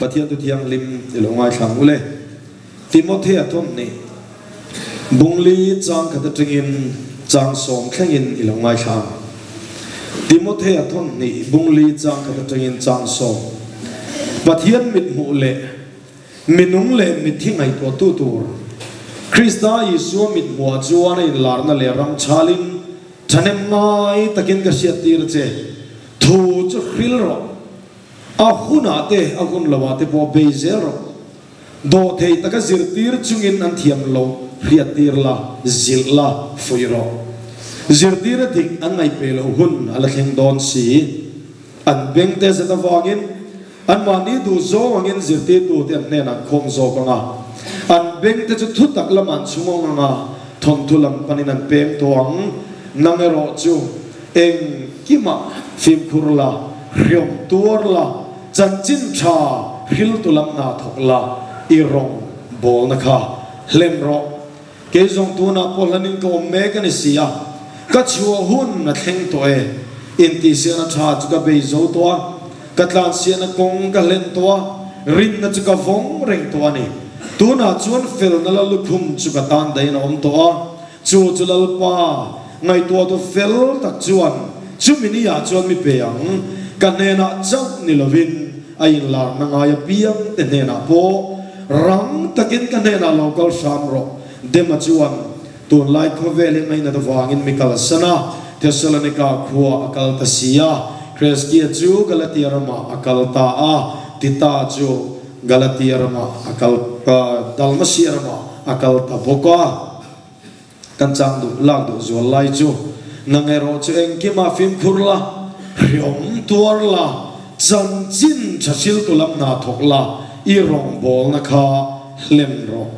Pathian thu thianghlim i lo ngaithla ang u le. Timothea thawmhnih bungli chang khat atangin chang sawm thlengin i lo ngaithla ang. Timothea thawmhnih bungli chang khat atangin chang sawm. Pathian mithmuh leh minung leh mitthi ngaihtuahtu tur Krista Isua mithmuhah chuan a inlarna leh ram chhalin thahnem ngai takin ka hriattir a che. Thu chu hril rawh. A hunah te a hun lohah te pawh bei zel rawh. Dawhthei taka zirtir chungin an thiam lo hriattir la, zilh la, fuih rawh. Zirtir a dik an ngaihpeh loh hun a la thleng dawn si. An beng te zet avangin anmahni duh zawng angin zirtirtute an hnenah an khawm zawk ang a. An beng te chu thutak lamah an chhungawng ang a, thawnthu lam panin an peng tawh ang. Nang erawh chu engkimah fimkhur la, hriawm tuar la, Chanchin tha hriltu lam hna thawk la, i rawng bawlna kha hlen rawh. Kei zawng tunah pawh hlanin ka awm mek a ni si a, ka chhuah hun a thleng tawh e. Intihsiahna tha chu ka bei zo tawh a, ka tlansiahna kawng ka hlen tawh a, rinna chu ka vawng reng tawh a ni. Tunah chuan felna la lukhum chu ka tan dahin a awm tawh a, chu chu Lalpa ngaihtuahtu fel tak chuan chumi ni ah chuan mi pe ang, ka hnenah chauh ni lovin a inlarna ngai apiang te hnenah pawh rang takin ka hnenah lo kal hram rawh. Dema chuan tunlai khawvel hi ngainat avangin mi kalsan a, Thessalonika khua a kal ta si a, Kreskia chu Galatia ramah a kal ta a, Tita chu Galatia ramah a kal Dalmasia ramah a kal ta bawk a. Kan chang duh lak duh zual lai chu nang erawh chu engkimah fimkhur la, hriawm tuar la, chanchin tha hriltu lam hna thawk la, i rawngbawlna kha hlen rawh.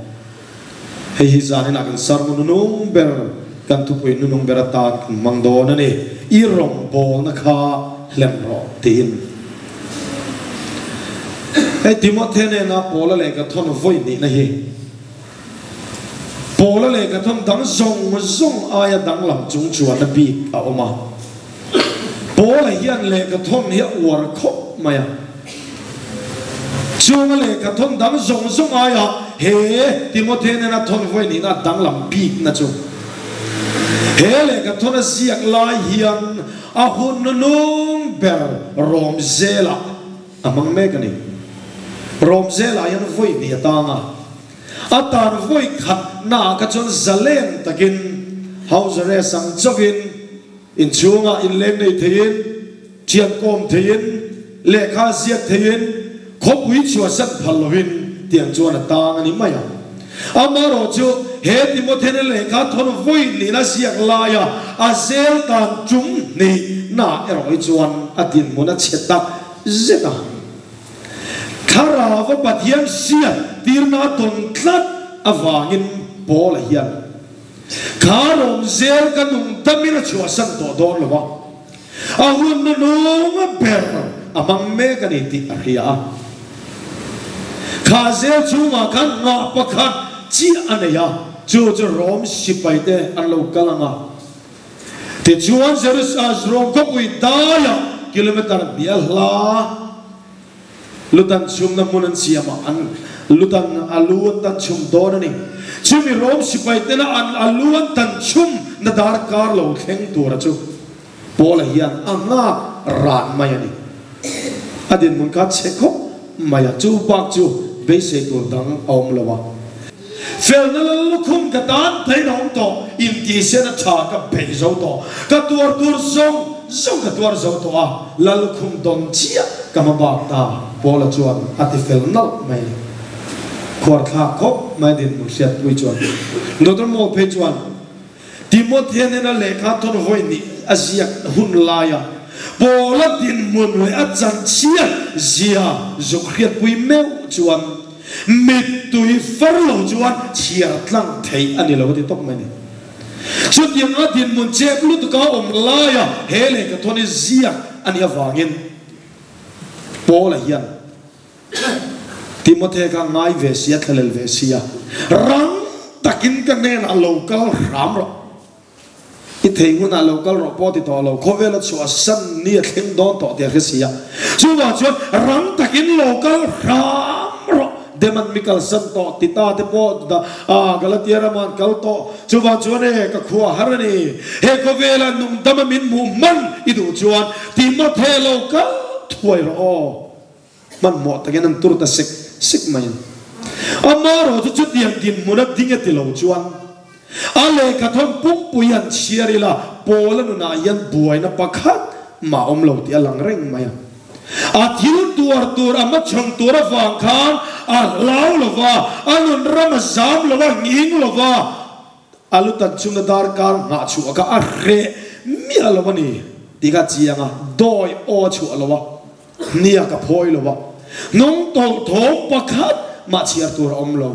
Hei hi zaninah kan sermon nunung ber, kan thupui nunung ber atan kan hmang dawn a ni, i rawngbawlna kha hlen rawh tiin. Hei Timothea nena Paula lehkha thawn vawi hnihna hi. Paula lehkha thawn dang zawng zawng aia danglam chung chuanna bik a awm a. Paula hian lehkha thawn hi a uar khawp mai a. Chunga lehkha thawn dang zawng zawng aia he Timothea nena thawn vawi nihna danglam bikna chu he lehkha thawn a ziak lai hian a hun nunung ber rawm zelah a hmang mek a ni. Rawm zelah hian vawi hnih a tang a. A tan vawi khat naah kha chuan zalen takin house arrest ang chauhin inchhungah inleng nei theiin, thian kawm theiin, lehkha ziak theiin, khawpui chhuahsan phal lovin tiang chuan a tang a ni mai ang. Amaherawh chu he Timothene lehkha thawn vawi nihna ziak laia a zel tan tum hnih naah erawh hi chuan a dinhmun a chhe tak zet a. Thlarauva Pathian hriat tirna tawn tlat avangin Paula hian, Kha rawm zel ka nung damin a chhuahsan tawh dawn lo a, a hun nunung ber a hmang mek a ni tih a hria a. Kha zel chhungah khan ngah pakhat chiah a nei a, chu chu Rom sipaite an lo kal ang a. Tichuan Jerusalem khawpui daiah kilometer hnih a hla lutan chhumna hmun an siam a, an lutan a lu an tan chhum dawn a ni. Chumi Rom sipai tena an a lu an tan chhum na darkar lo thleng tura chu Paula hian a nghak ran mai a ni. A dinhmun kha chhe khawp mai a, chu bak chu beisei tur dang a awm lo a. Felna lal lukhum ka tan thei na awm tawh, intihsian a tha ka beih zo tawh, ka tuar tur zawng zawng ka tuar zo tawh a, lal lukhum dawn chiah ka hma bak ta, Paula chuan a ti fel nalh mai. Khuarthlak khawp mai dinhmun hriatpui chuan Doctor Maw phei chuan Timothea nena lehkha thawn vawi nih a ziak hun laia Paula dinhmun leh a chanchhiat zia zuk hriatpui meuh chuan mittui far lo chuan chhiar tlang theih a ni lo a ti tawp mai a ni. Chutianga dinhmun chep lutuka awm laia he lehkha thawn hi ziak a nih avangin Paula hian Timothea kha ngai ve sia, thlalel ve sia, rang takin ka hnenah lo kal hram rawh. I thei hunah lo kal rawh pawh ti tawh lo, khawvela chhuah san ni a thleng dawn tawh tih a hre si a. Chuvang chuan rang takin lo kal hram rawh, Deman mi kalsan tawh ti ta te pawh a Galatia ramah an kal tawh. Chuvang chuan e, ka khua har a ni, he khawvela nungdama min hmuh hman i duh chuan Timothe lo kal thuai rawh aw. Hmanhmawh takin an tur ta sek sek mai a. Amaherawh chu chutiang dinhmuna ding e ti lo chuan a lehkha thawn pumpui han chhiar ila Paula nunah hian buaina pakhat mah awm lo tih a lang reng mai a. A thil tuar tur a hmachhawn tur avang khan a hlau lo va, a nun ram a zam lo a, nghing lo va, a lu tan chunga darkar nghah chhuah kha a hreh miah lo a ni tih kha a chiang a, dawi aw a chhuah lo a. Nia ka phawi lo a, hnung tawlh thawm pakhat mah chhiar tur a awm lo.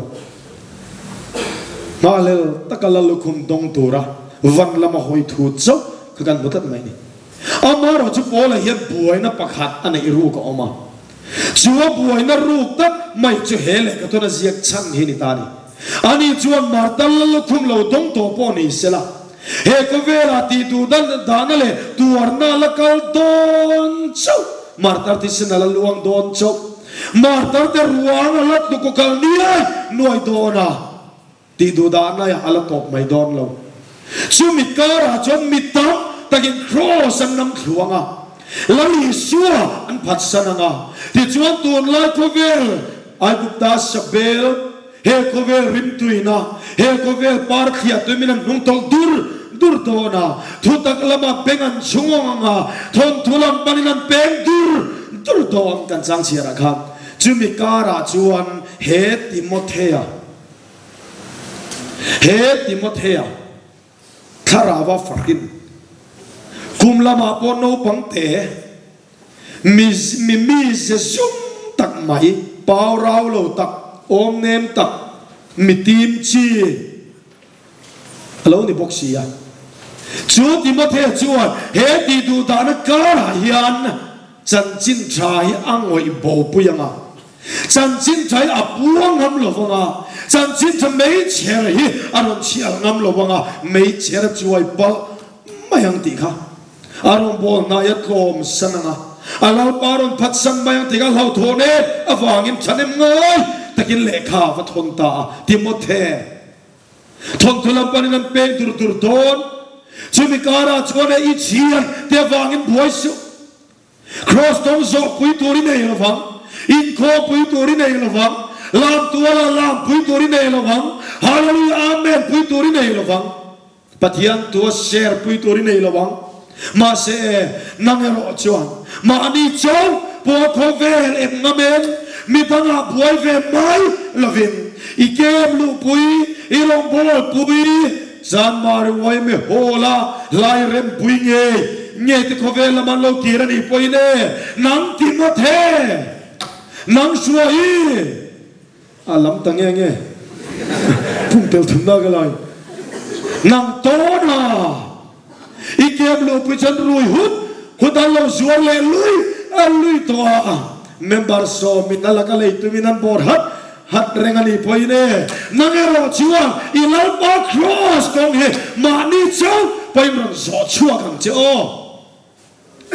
Nghahlel taka la lukhum dawng tura van lama hawi thu chauh kha kan hmu tlat mai ni. Amaherawh chu Paula hian buaina pakhat a neih ruk a awm a, chu a buaina ruk tak mai chu he lehkhathawn a ziak chhan hi ni ta a ni. Ani chuan Marta la lukhum lo dawng tawh pawh ni sela, He khawvelah tih duh dan dahna leh tuarna la kal dawn chauh, martar thisen a la luang dawn chauh, martar te ruang a la tluk aw kal niai nuai dawn a, tih duh dahna a la tawp mai dawn lo. Chumi karah chuan mi tam takin Kraws an nam thluang a, Lal Isua an phatsan ang a, tichuan tunlai khawvel Aigupta Sabel, He khawvel rimtuina, he khawvel par thliah tuimin an hnung tawlh dur dur dawn a, thutak lamah beng an chhungawng ang a, thawnthu lam panin an peng dur dur dawn kan chang chhiarah khan chumi karah chuan he Timothea, he Timothea thlarau a fahrin kum lamah pawh naupang te Mi mi mize zum tak mai, pau rau lo tak, awm nem tak, mi tim chi a lo ni bawk si a. Chu Timothea chuan he tih duh dahna karah hian chanchin tha hi a ngawih bo pui ang a, chanchin tha hi a puang ngam lo vang a, chanchin tha meichher hi a rawn chhiar ngam lo vang a, meichher a chuai palh mai ang tih kha. A rawngbâwl hnai a tlâwm san ang a, a Lalpa rawn phat san mai ang tih kha hlauhthawn em avângin ṭhahnem ngai takin lehkha a va thawn ta a. Timothe, thawnthu lam panin an pêng dur dur dâwn. Chumi kârah chuan e i chhiar te avângin buai suh. Kraws dawng zawh pui tûr i nei lo vang, inkhâwm pui tûr i nei lo vang, lam tuala lam pui tûr i nei lo vang, Hallelujah Amen pui tûr i nei lo vang. Pathian tu a share pui tur i nei lo ang. Mahse e, nang erawh chuan mahni chauh pawh khawvel em ngam em, mi dangah buai ve mai lovin i kem luhpui, i rawngbâwl pui, Zanmari uaime hawla hlai rempui ngei ngei te khawvel lam an lo kir a nih pawhin e, nang Timothe, nang Hruaii, A lam ta nge nge pum tel thum na ka lai. Nang tawn a i kem luh pui chuan rui hut hut an lo zuar leh lui a lui tawh a. Member sawmin a laka lei tumin an bawr hat hat reng a nih pawhin e nang erawh chuan i Lalpa Kraws kawng hi mahni chauh pawhin rawn zawh chhuak ang che aw.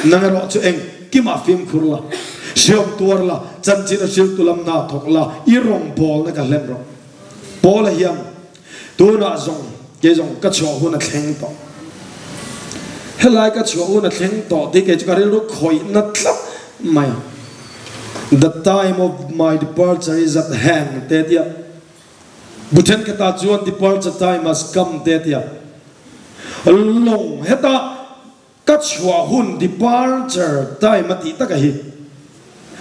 Nang erawh chu engkimah fimkhur la, hriam tuar la, chanchin a hriltu lam hna thawk la, i rawngbawlna ka hlen rawh. Paula hian, Tunah zawng, kei zawng ka chhuah hun a thleng tawh. Helai ka chhuah hun a thleng tawh tih kei chu ka rilru khawihna tlat mai a. The time of my departure is at hand te tia bu thenkhatah chuan departure time has come te tia lawng hetah Ka chhuah hun departure time a tih taka hi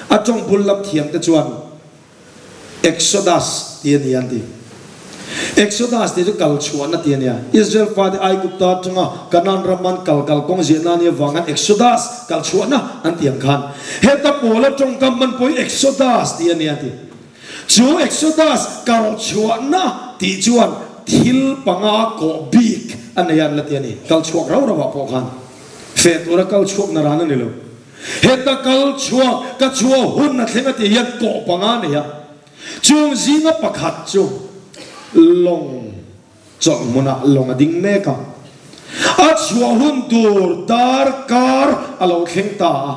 a tawng bul lam thiam te chuan Exodus tih a ni an ti. Exodus tih chu kal chhuahna tih a nia. Israel fate Aigupta atanga Kanaan ram an kal kal kawng ziahna ania vang an Exodus kal chhuahna an tih ang khan heta Paula tawngkam hman pawh hi Exodus tih a ni an ti. Chu Exodus kal chhuahna tih chuan thil panga kawh bik a nei a an la ti a ni. Kal chhuak rau rauah pawh khan feh tura kal chhuak na ran a ni lo. Heta kal chhuak ka chhuah hun a thleng a tih hian kawh panga a nei a. Chung zinga pakhat chu lawng chawlh hmunah lawng a ding mek a. A chhuah hun tur darkar a lo thleng ta a.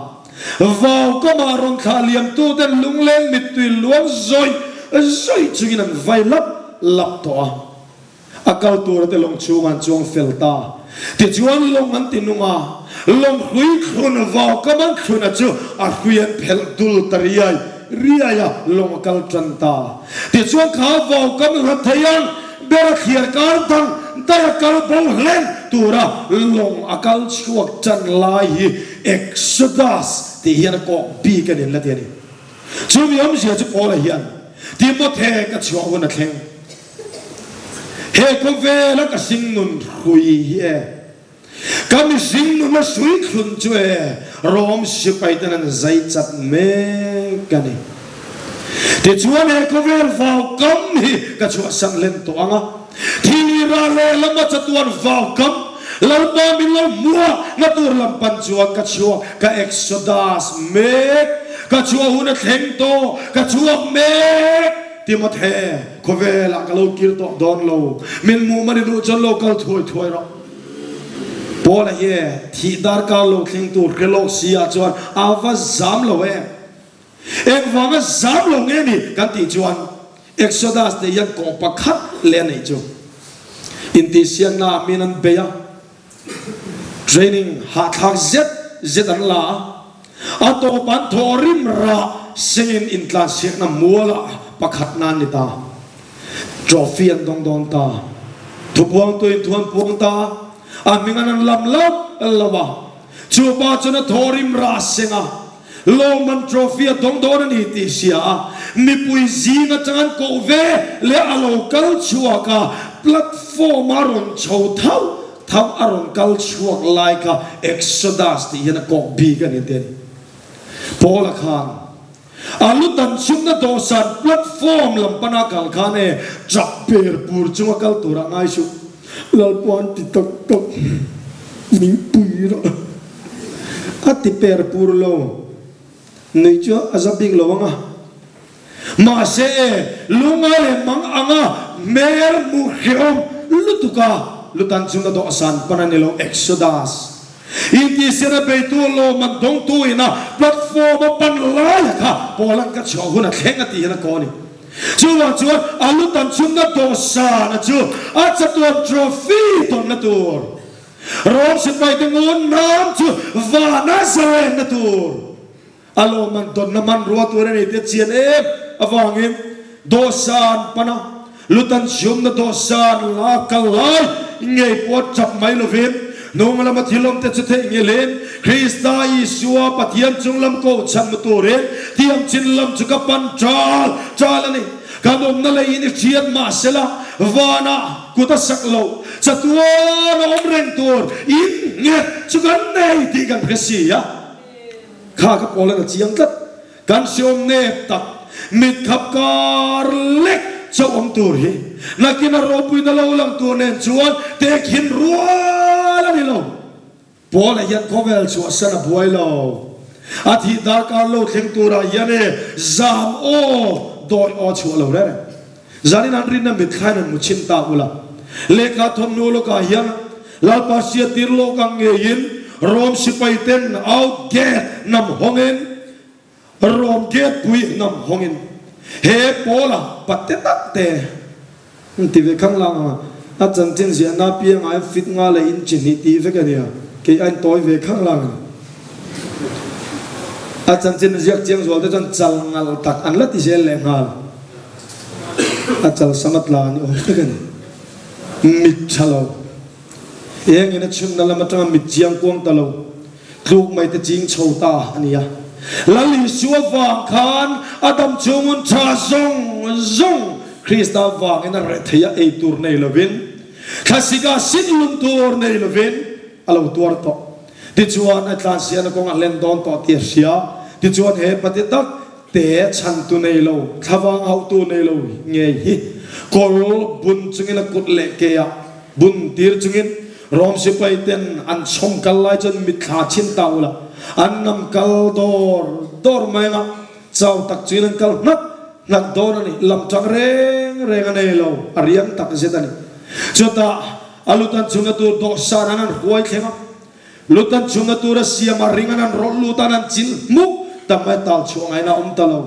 Vau kamah rawn thlah liamtuten lungleng mittui luang zawih zawih chungin an vai lap lap tawh a. A kal tura te lawng chhungah an chuang fel ta. Tichuan lawng an ti nung a, lawng hlui thlun vau kam an thluna chu a hlui an phelh dul ta riai riai a, lawng a kal tan ta. Tichuan kha vau kam hlat thei ang ber a thliar kar dang daih a kal bo hlen tura lawng a kal chhuak tan lai hi Exodus tih hian a kawk bik a ni an la ti a ni. Chumi awmzia chu Paula hian Timothe ka chhuah hun a thleng. He khawvela ka hringnun hrui hi e, ka mihring nuna hrui thlun chu e, Rom sipai ten an zai chat mek a ni. Tichuan he khawvel vau kam hi ka chhuahsan hlen tawh ang a, thil ira lehlam a chatuan vau kam Lalpa min lo hmuah na tur lam pan chuan ka chhuak, ka exodus mek, ka chhuah hun a thleng tawh, ka chhuak mek. Timothe, khawvelah ka lo kir tawh dawn lo, min hmuh mani duh chuan lo kal thuai thuai rawh. Paula hi e, thih darkar lo thleng tur hre lawk si ah chuan a va zam lo em? Engvanga zam lo nge ni kan tih chuan Exodus te hian kawng pakhat leh a neih chu intihsiakna ah min an bei a, Training hahthlak zet zet an la a, a tawp an thaw rim rah sengin intlansiakna mualah pakhat nan ni ta. Trophy an dawng dawn ta. Thupuang tuin thu an puang ta. A hming an an lam lo lo a. Chu pa chuan a thaw rim rah seng a, lawmman trophy a dawng dawn a ni tih hria a, mipui zing atang an koh ve leh a lo kal chhuak a, platform a rawn chho thauh thauh a rawn kal chhuak lai kha Exodus tih hian a kawk bik a ni te a ni. Paula khan a lu tan chhumna dawhsan platform lam pana kal khan e chak per pur chunga kal tura ngai suh. Lalpa'n ti tak tak min pui rawh. A ti per pur lo. Nui chu a za bik lo ang a. Mahse e, lunga leh mang anga hmel hmuh hrehawm lutuk a lutan chunga dawhsan pan a ni lo Exodus Intihsiana beitu lawmman dawngtu ina platform a pan lai a kha Poland ka chhuah hun a thleng a tih hian a kaw a ni. Chuvang chuan a lutan chhunna dawhsan a chu a chatuan trophy tawnna tur Rom sipaite ngun nam chu vana zalenna tur a lawmman tawnna hmanrua tur a ni tih a chian em avangin dawhsan pana lutan chhumna dawhsan la kal lai ngei pawh a chap mai lovin hnung lama thil awmte chu theih ngilin Krista Isua Pathian chung lam ko chhan mu turin thiam chin lam chu ka pan chal chal a ni. Kan awmna leiin i hriat mahsela vanah kut a sak loh chatuan a awm reng tur in nghet chu kan nei tih kan hre si a. Kha ka pawl an a chiang tlat. Kan hriawm nep tak mit khap kar lek chauh awm tur hi nakin a ropuina lo lang tur nen chuan tehkhin rual a ni lo. Paula hian khawvel chhuahsan a buai lo. A thih darkar lo thleng turah hian e zam aw dawi aw chhuah lo reng. Zanin an rinna mitthlain an mu chhin ta ula. Lehkha thawmhnaw lawkah hian Lalpa hriattir lawk ang ngeiin Rom sipai ten out gate nam hawngin Rom gate pui nam hawngin he Paula pate tak te an ti ve khang lang ang a, a chanchin ziahna piangah hian fit nga leh inch hnih tih vek a nia, kei a intawi ve khang lang a ni. A chanchin ziak chiang zual te chuan chal ngal tak an la ti zel leh nghal. A chal sam a tla ni awm tak a ni. Mit tha lo. Engin a chhunna lam atanga mit chiang kuang ta lo. Tluk mai te ching chho ta a ni a. Lal Isua vang khan a dam chhungun tha zawng zawng Krista vangin a reh thei a, ei tur nei lovin, thlasika sin lum tur nei lovin a lo tuar tawh. Tichuan a tlansiahna kawng a hlen dawn tawh tih a hria. Tichuan he pati tak Te chhantu nei lo, thlavang hauhtu nei lo ngei hi kawl bun chungin a kut leh ke ah bun tir chungin Rom sipai ten an chhawm kal lai chuan mitthla chin ta ula, an ngam kal dawr dawr mai anga chau tak chuin an kal hnak hnak dawn a ni, lam tang reng reng a nei lo, a riang tak zet a ni. Chutah. A lutan chhunna tur dawhsan an an huai thleng a, lutan chhunna tura siam a ring an an rawlh lut a, an an chil hmuk ta mai tal chhuah ngaihna a awm ta lo.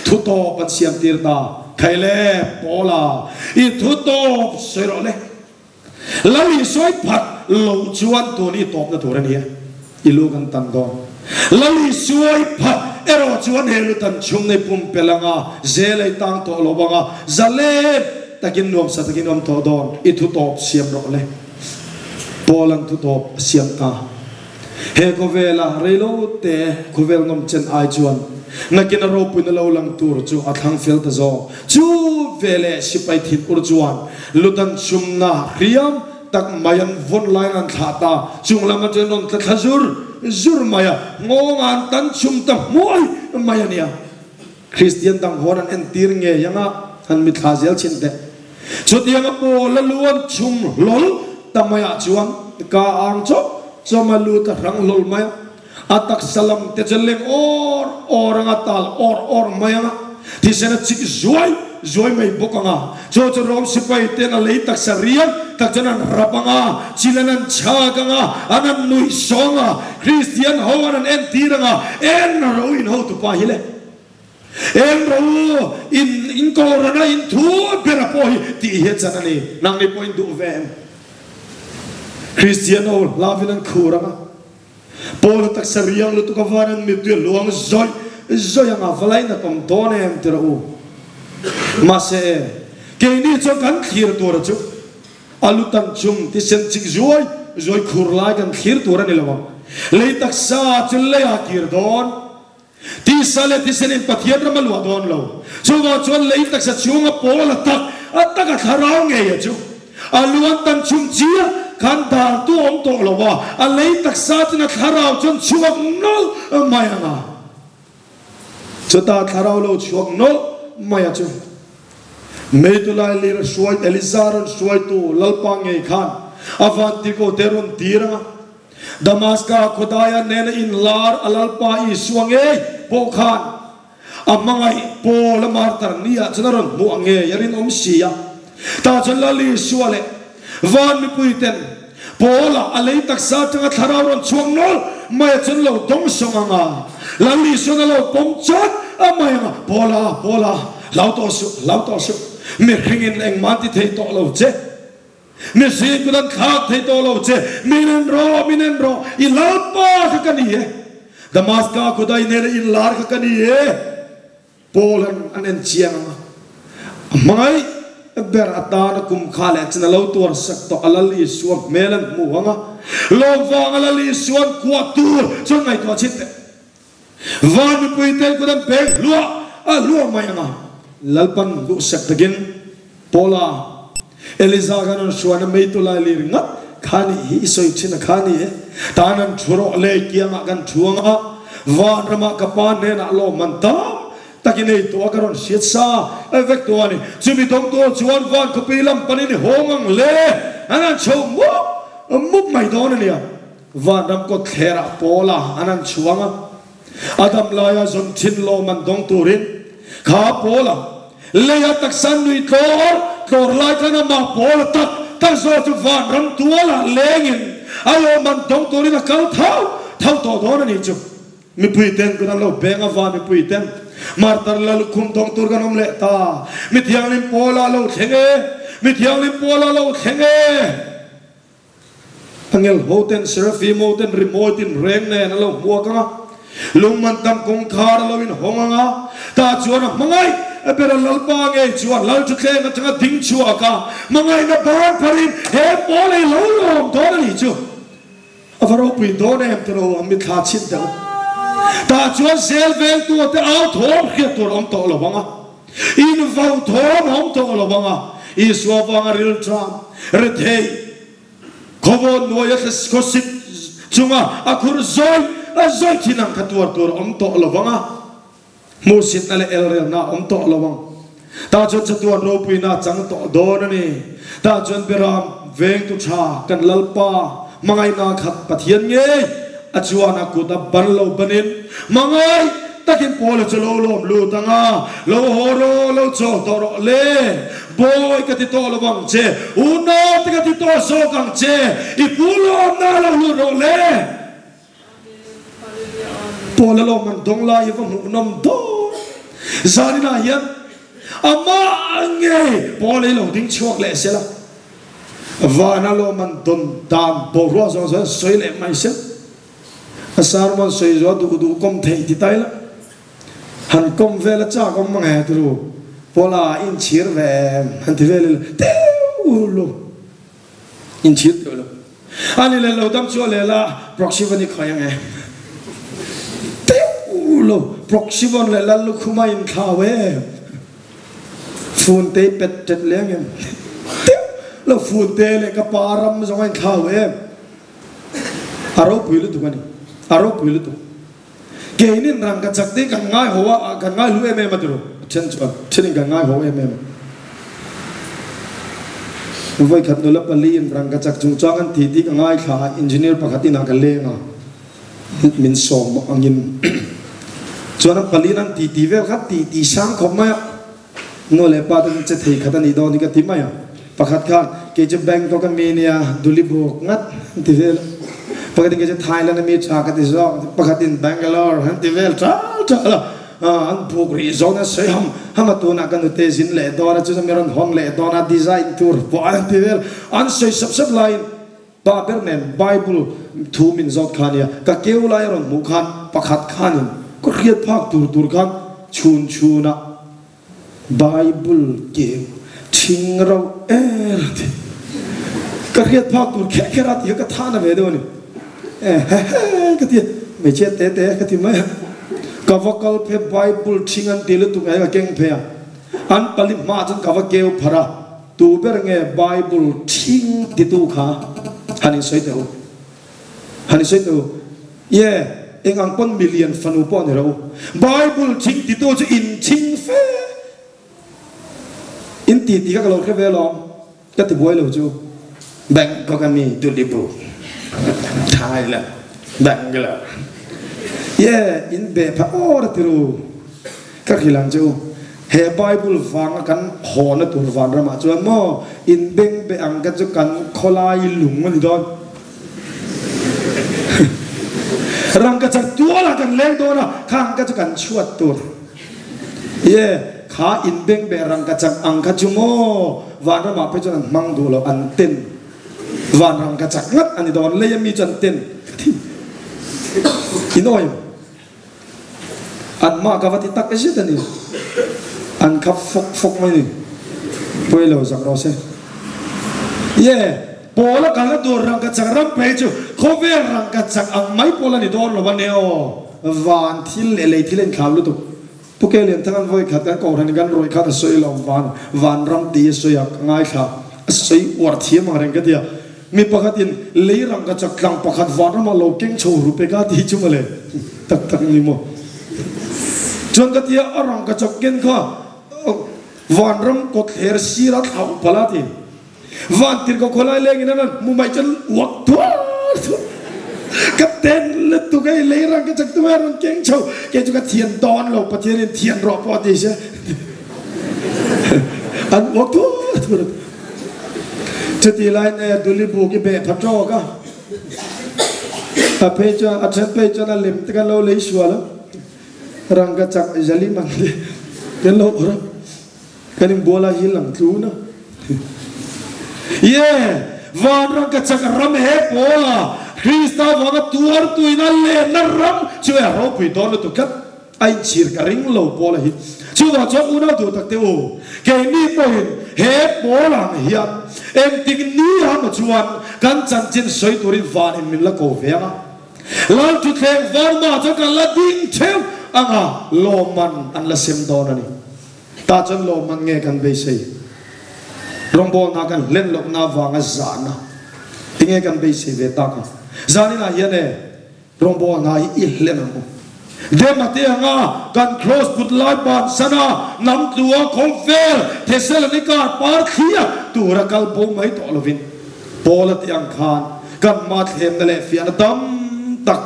Thu tawp an siam tir ta. Thei le, Paula, i thu tawp sawi rawh le. Lal i sawi phat lo chuan tun i tawpna tur a ni e, i lu kan tan dawn. Lal i sawi phat erawh chuan he lu tan chhung nei pumpelh anga zel ei tang tawh lo anga zalen takin nuamsa takin awm tawh dawn, i thu tawp siam rawh le. Paul-a'n thu tawp a siam ta. He khawvela reilo te khawvel nawm chen ai chuan nakin a ropuina lo lang tur chu a thlang fel ta zawk. Chu veleh sipai thin ur chuan lutan chhumna hriam tak mai an vawn laiin an thlah ta. Chung lam atangin rawn tla thla zur zur mai a, nghawng an tan chhum ta hmuai mai a nia. Kristian dang hawn an entir ngei anga han mithla zel chhin teh. Chutianga Paul a lu an chhum hlawl ta maiah chuan ka ang chawp chawm a lu ta hrang hlawl mai a, a taksa lam te chu leng awr awr anga tal awr awr mai anga thisen a chik zuai zuai mai bawk anga chu chu Rom sipai ten a lei taksa riak tak chuan an rap anga chil an an chhak anga an an nuih sawng a Kristian ho an an entir anga en ro in hotupa hi le. Eng ro in in Kohhrana in thu ber a pawh hi tih hi a chan a ni. Nangni pawh in duh ve em? Kristian ho hlavin an khur ang a, Paula taksa riang lutuk a van an mittui a luang zawih zawih ang a, va lainat awm dawn em ti rawh u. Mahse e, keini chuan kan thlir tur a chu a lu tan chung thisen chik zuai zuai khur lai kan thlir tur a ni lo ang. Lei taksa chu leiah kir dawn. Tisa leh thisen in Pathian ram a luah dawn lo. Chuvang chuan lei taksa chhunga pawl a tak a tak a thlarau ngei a chu a luan tan chhum chiah khan dar tu awm tawh lo a, a lei taksa chuan a thlarau chuan chhuak nawlh mai ang a. Chutah thlarau lo chhuak nawlh mai a chu Meitu lai lir a hruai Eliza rawn hruaitu Lalpa ngei khan a vantirhkoh te rawn tir ang a. Damaska khawdaia nena inlar a Lalpa Isua ngei pawh khan a hmangaih Paul a martar ni ah chuan a rawn hmuh ang ngei a rinawm si a. Tah chuan Lal Isua leh van mipui ten Paul a a lei taksa atanga thlarau rawn chhuak nawlh mai a chuan lo dawng sawng ang a. Lal Isuan a lo pawm chawt a mai ang a, Paul a, Paul a, hlau tawh suh, hlau tawh suh, mihringin engmah ti thei tawh lo che. Mihring kut an thlak thei tawh lo che, min en rawh, min en rawh, i Lalpa kha ka ni e, Damaska kut a i nel a inlar kha ka ni e. Paul an an en chiang ang a, a hmangaih ber atana kum kha leh chin a lo tuar sak tawh a Lal Isua hmel an hmu ang a, lawm vanga Lal Isua an kuah tur chuan ngaihtuah chhin teh. Van mipui ten kut an pek hluah a hluah mai ang a, Lalpan duhsak takin Paula, Eliza khan an hruaina meitu lai lir ngat kha nih hi i sawi thin a kha ni e, tan an thu rawh le kiangah kan thu ang a, van ramah ka pa hnenah lawmman tam takin ei tuah ka rawn hriat sa vek tu a ni. Chumi dawng tur chuan van khawpui lam panin i hawng ang le, an han chho mup mup mai dawn a nia. Vanram kawt thlerah Paula an han chhuang a, a dam laia zawn thin lawm an dawng turin kha Paula leia taksa nui tlawr tlawr lai khan amah Paula tak tak zawk chu vanram tualah lengin a lawm an dawng turin a kal thau thau tawh dawn a nih chu. Mipui ten kut an lo beng a, van mipui ten Martar la lukhum dawng tur kan awm leh ta. Mithianghlim Paula a lo thleng e, Mithianghlim Paula a lo thleng e. Angel ho ten Seraphim ho ten rimawi tin reng nen a lo hmuak ang a, lungman tam kawngkhar a lo inhawng ang a, tah chuan a hmangaih a ber a Lalpa ngei chuan Lal thutthleng atanga ding chhuak a, hmangaihna ban pharin he pawl ei lo lawm dawn a nih chu a va ropui dawn em tiraw ang mithla chhin deuh. Tah chuan zel vengtu te au thawm hriat tur a awm tawh lo ang a. Invau thawm a awm tawh lo ang a, Isua vanga rilṭam, rethei, khawvawn nuaia khawsik chunga a khur zawi a zawi thin ang kha tuar tur a awm tawh lo ang a, hmuhsitna leh elrelna a awm tawh lo ang. Tah chuan chatuan ropuina a chang tawh dawn a ni. Tah chuan Beram vengtu ṭha kan Lalpa hmangaihna khat Pathian ngei a chuan a kut a ban lo banin hmangaih. takin Paula chu lo lawm lut ang a, Lo haw rawh, lo chawl tawh rawh le, bawi ka ti tawh lo vang che, unau te ka ti tawh zawk ang che, i pu lawmna lo lut rawh le. Paula lawm an dawng lai hi va hmuhnawm dawn. Zaninah hian amah ngei Paula hi lo ding chhuak leh sela, vana lawm an dawn dan boruak zawng zawng sawi leh mai sela. A sermon sawi zuah duh duh kawm theih ti tai la. Han kawm vel a chak awm mang he turu. Paula inchhir ve em han ti vel ila teuh lo. Inchhir teuh lo. A ni leh lo dam chu a leh la Proxivon i khawi ang e. Teuh lo. Proxivon leh Lallukhuma inthlau em. Fun te i pet tet leng em. Teuh lo. Fun te leh ka pa ram zawng a inthlau em. A ropui lutuk a ni. A ropui lutuk. Keinin rangka chak te kan ngai ho a, kan ngai hlu em em a tiro. A then chuan thenin kan ngai ho em em a. Vawikhat nula paliin rangka chak chungchang an ti tih ka ngaithla a, engineer pakhat inah ka leng a, min sawm angin. Chuan an paliin an ti ti vel kha ti ti sang khawp mai a. Nu leh pa te chu che thei khat a nih dawn hi ka ti mai a. Pakhat khan, Kei chu Bangkok a mi nia, Duli buk ngat an ti vel a. Pakhatin kei chu Thailand a mi tha ka ti zawk, pakhatin Bangalore an ti vel tal tal a. An buk rih zawn an sawi ham ham a, tunah ka nute zin leh dawn a, chu chu mi rawn hawn leh dawn a, design tur pawh an ti vel. An sawi sap sap laiin pa ber nen Bible thu min zawt kha nia, ka keu lai a rawn hmuh khan pakhat khanin ka hriat phak tur tur khan chhun chhunah Bible keu thing rauh er a ti. Ka hriat phak tur kher kher a ti kha ka thahna ve deuh a ni. E he he ka ti a, hmeichhia te te ka ti mai a. Ka va kal phe Bible thing an ti lutuk ngai ka keng phei a, an pali hmaah chuan ka va keu pharh a. Tu ber nge Bible thing titu kha han insawi teh u. Han insawi teh u. Ye, eng ang pawn milian fanu pawh ni rawh u. Bible thing titu chu in thing fe. In ti ti kha ka lo hre ve alawm. Ka ti buai lo chu. Bangkok a mi Dulibu, Thailand, Bangalore. Ye, in be pha awr a ti ru. Ka hrilh ang che u, he Bible vanga kan hawna tur vanramah chuan maw inbeng be ang ka chu kan khawlai lung a ni dawn. Rangkachak tualah kan leng dawn a, kha ang ka chu kan chhuat tur. Ye, kha inbeng be rangkachak ang kha chu maw vanramah phei chuan an hmang duh lo, an ten. Van rangkachak ngat a ni dawn, lei ami chu an ten. In awim. An mah ka va ti tak zet a ni. An khap fawk fawk mai ni. Pawi lo zak rawh se. Ye, Paula kalna tur rangkachak ram phei chu khawvel rangkachak ang mai pawl a ni dawn lo a nia aw. Van thil leh lei thil a inthlau lutuk. Pu Ke Lianthang an vawi khat kan kohhran in kan rawih khan a sawi lo van van ram tih a sawi a ka ngaithla a sawi uar thiam ang reng ka ti a. Mi pakhatin lei rangkachak tlang pakhat vanramah lo keng chho ru pek a tih chu mawle tak tak ni maw. Chuan ka tia a rangkachak ken kha vanram kawtthler sira thlauh palh a ti. Van tirhkoh khawlai lengin an rawn hmu mai chuan uak thuar thuar ka ten lutuk hei lei rangkachak tumah a rawn keng chho kei chu ka thian dawn lo Pathianin thian rawh pawh a ti sia an uak thuar thuar a ti. Chuti laiin e Duli buk i beh pha tawk a, a phei chuan a then phei chuan a lem te kan lo lei sual a, rangkachak zalim ang te kan lo awrh a, kan inbual a hi lang tlun a. Ye, van rangkachak ram he pawl a, Krista vanga tuartuin a lenna ram chu e ropui dawn lutuk tlat. A inchhir ka ring lo pawl a hi. Chuvang chuan unau duh tak te u, keini pawhin he pawl ang hian engtik ni hama chuan kan chanchin sawi turin vanin min la ko ve ang a. Lal thutthleng varma chuan kan la ding theuh ang a, lawmman an la sem dawn a ni. Tah chuan lawmman nge kan beisei? Rawngbawlna kan hlen lohna avanga zahna tinge kan beisei ve tak ang? Zaninah hian e. Rawngbawlna hi i hlen ang u. Dema te anga kan cross put lai bansan a, hnam tlu a khawvel Thessalonica par thlia tura kal bo mai tawh lovin Paula te ang khan kan hma thlemna leh fiahna tam tak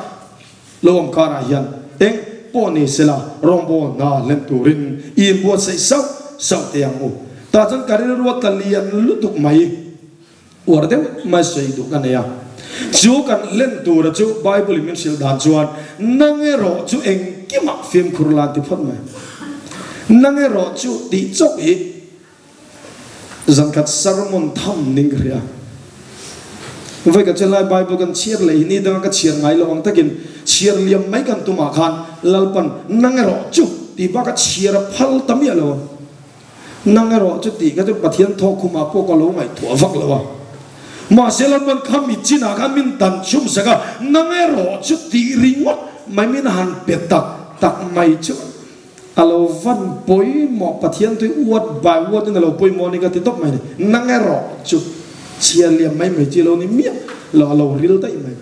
lo awm karah hian eng. pawh ni sela rawngbâwl hna hlen turin i inbuatsaih sauh sauh teh ang u. Tah chuan ka rilru a tla lian lutuk mai. Uar deuh mai sawi duh ka nei a. Chu kan hlen tura chu Bible in min hrilh dan chuan nang erawh chu engkimah fimkhur la ti phawt mai. Nang erawh chu tih chauh hi Zankhat sermon tham ning ka hria. Vai ka chelai Bible kan chhiar leh hi ni danga ka chhiar ngai lo ang takin chhiar liam mai kan tumah khan Lalpan nang erawh chu tih bak a chhiar a phal ta miah lo. Nang erawh chu tih kha chu Pathian thawk khumah pawh ka lo ngaihtuah vak lo a. Mahse Lalpan kha mi chinah khan min dan chhum sak a, nang erawh chu tih ringawt mai min han pe tak tak mai chu. A lo van pawimawh Pathian tui uat by uat in a lo pawimawh a ni ka ti tawp mai ni. Nang erawh chu chhiar liam mai mai chi lo ni miah lo a lo ril daih mai.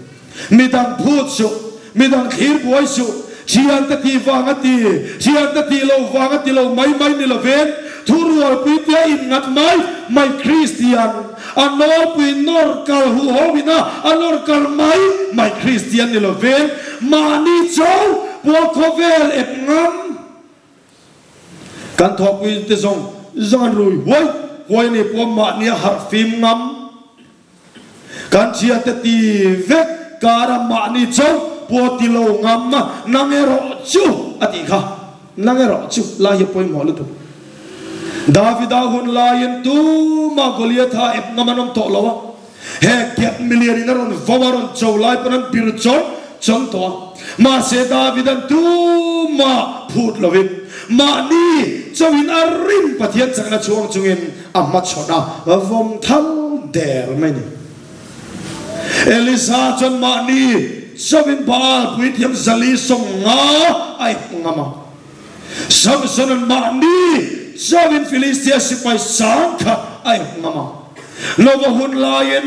Midang phut suh, midang thlir buai suh, thiante tih vang a ti, thiante tih lo vang a ti lo mai mai ni lovin thurualpui tia inngat mai mai Kristian, a nawlpui nawr kal huh ho ina a nawr kal mai mai Kristian ni lovin mahni cho Pawl khawvel ep ngam kan thawhpui te zawng zawng an rui huai huai ni pawh mahni a harh fim ngam kan thian te ti vek kar a mahni chauh pawh ti lo ngam a nang erawh chu a tih kha nang erawh chu lai hi a pawimawh lutuk Davida hun laiin tumah Goliatha ep ngam an awm tawh lo a. He gap milian in a rawn vau a rawn cho lai pawn an bir chawn chawn tawh a. Mahse Davida'n tumah phut lovin mahni chauhin a rin Pathian chakna chhuang chungin a hmachhawn a, vawm thal der mai ni. Elisa chuan mahni chauhin Baal puithiam zali 50 a ep ngam a. Samsona'n mahni chauhin Filistia sipai 10,000 a ep ngam a. Lova hun laiin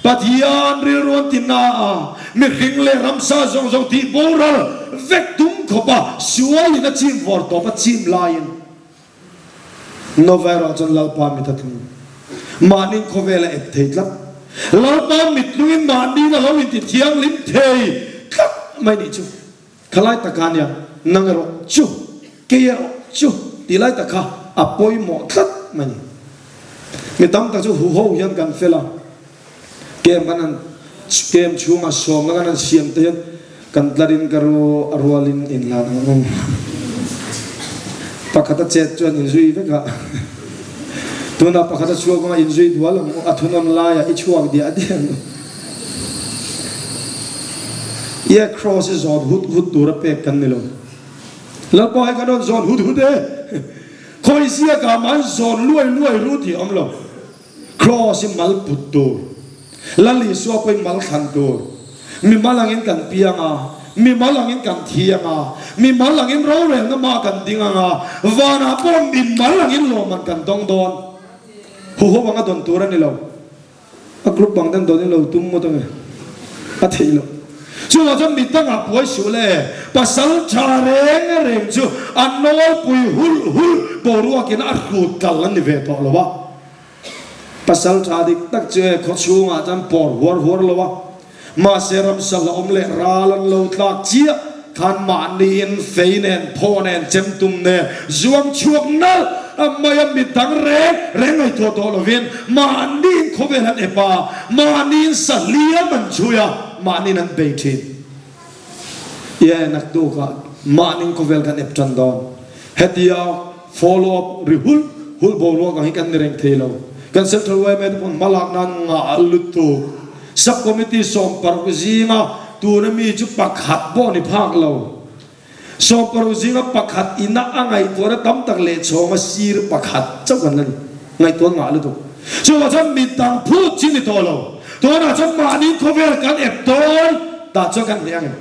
Pathian rilru an ti na a, mihring leh ramsa zawng zawng tih boral vek tum khawpa sualin a chim vawr tawp a chim laiin Nova erawh chuan Lalpa mit a tlung. Mahniin khawvel a ep thei tlat. Lalpa mit tlungin mahniin a lo inti thianghlim thei tlat mai nih chu. Khalai taka nia, nang erawh chu, kei erawh chu tih lai tak kha a pawimawh tlat mai ni. Mi tam tak chu huho hian kan fel a, kem kan han kem chhunga sawmna kan han siam te hian kan tlarin ka ru a rualin inlan ang ang. Pakhat a chet chuan inzui vek a, tunah pakhat a chhuak anga inzui dual ang u, a thunawn laiah i chhuak diah diah ang u. Ia cross hi zawn hut hut tur a pek kan ni lo. Lalpa hi kan rawn zawn hut hut e. Khawi ziakah mah an zawn luai luai ru tih a awm lo. Cross hi mal put tur. Lal Isua pawhin mal thlan tur. Mi mal angin kan piang a, mi mal angin kan thi ang a, mi mal angin rorelna mah kan ding ang a, vanah pawh mi mal angin lawmman kan dawng dawn. Huho anga dawn tur a ni lo. A group bang den dawn in lo tum ngawt ange. A theih loh. Chuvang chuan mi dangah buai suh le. Pasal tha reng reng chu a nawlpui hulh hulh boruakin a hrut kal an ni ve tawh lo a. Pasal tha dik tak chu e khaw chhungah chuan pawr huar huar lo a. Mahse ramsa hlauhawm leh ral an lo tlak chiah khan mahniin fei nen, phaw nen, chemtum nen zuam chhuak nalh a mai a, mi dang reng reng ngaihtuah tawh lovin mahniin khawvel an ep a, mahniin sahliam an chhui a, mahniin an bei thin. Ie naktukah mahniin khawvel kan ep tan dawn. Hetia follow up ri hulh hulh boruak ang hi kan ni reng thei lo. Kan Central yma te pawn hmalak nan ngah lutuk. Sub Committee 16 zinga tuna mi chu pakhat pawh ni phak lo. 16 zinga pakhat ina a ngaihtuahna tam tak leh chhawnga sir pakhat chauh kan la ni. Ngaihtuah ngah lutuk. Chuvang chuan midang phut chi ni tawh lo. Tunah chuan mahni khawvel kan ep dawn tah chuan kan hneh ang em?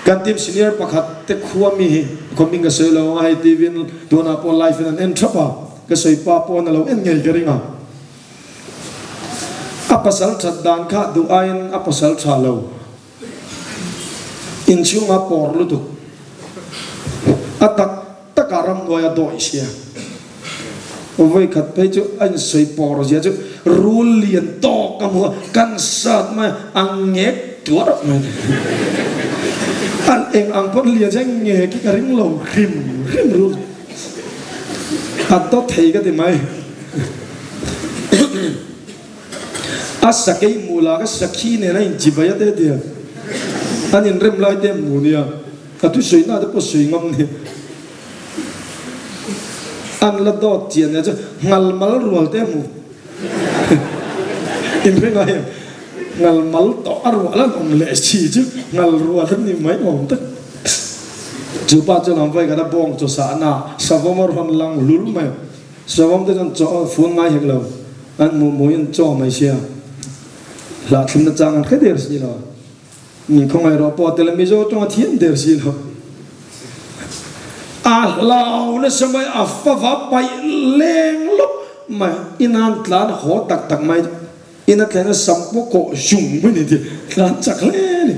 Kan team senior pakhat te khua mi hi khua hming ka sawi lo ang a, hei TV in tunah pawh live in an en thap a, ka sawi pa pawh na lo en ngei ka ring a. A pasal that dan kha duh aiin a pasal tha lo. Inchhunga pawr lutuk. A tak takah ramhnuai a dawih sia. Vawikhat phei chu a insawi pawr zia chu rul lian tawk a hmu a, kan sat mai a, a ngek tuar mai. An eng ang pawn lian che nge khi ka ring lo hrim hrim ru. A dawt thei ka ti mai. A sakei hmuh lah ka sakhi nen a inchibai a te tia. An inrem lai te hmuh nia. Ka thusawi na te pawh sawi ngam nia. An la dawt chian nia chu ngal mal rual te hmuh. Inhre ngai em? Ngal mal tawh a ruah lan awm leh si chu ngal rual an ni mai awm tak. Chu pa chuan an vawi khat a bawng chaw sahna savawm a rawn lang lul mai. Savawm te chuan chaw fun ngai hek lo, an hmuh hmuhin an chaw mai sia. Hlahthlimna chang an hre der si lo. Min khawngaih rawh pawh tel a Mizo tawng a thiam der si lo. A hlau nasa mai, a fava paih leng lawp mai, inan tlan haw tak tak mai, ina thlen a sam pawh kawh zung mai ni ti, tlan chak hle a ni.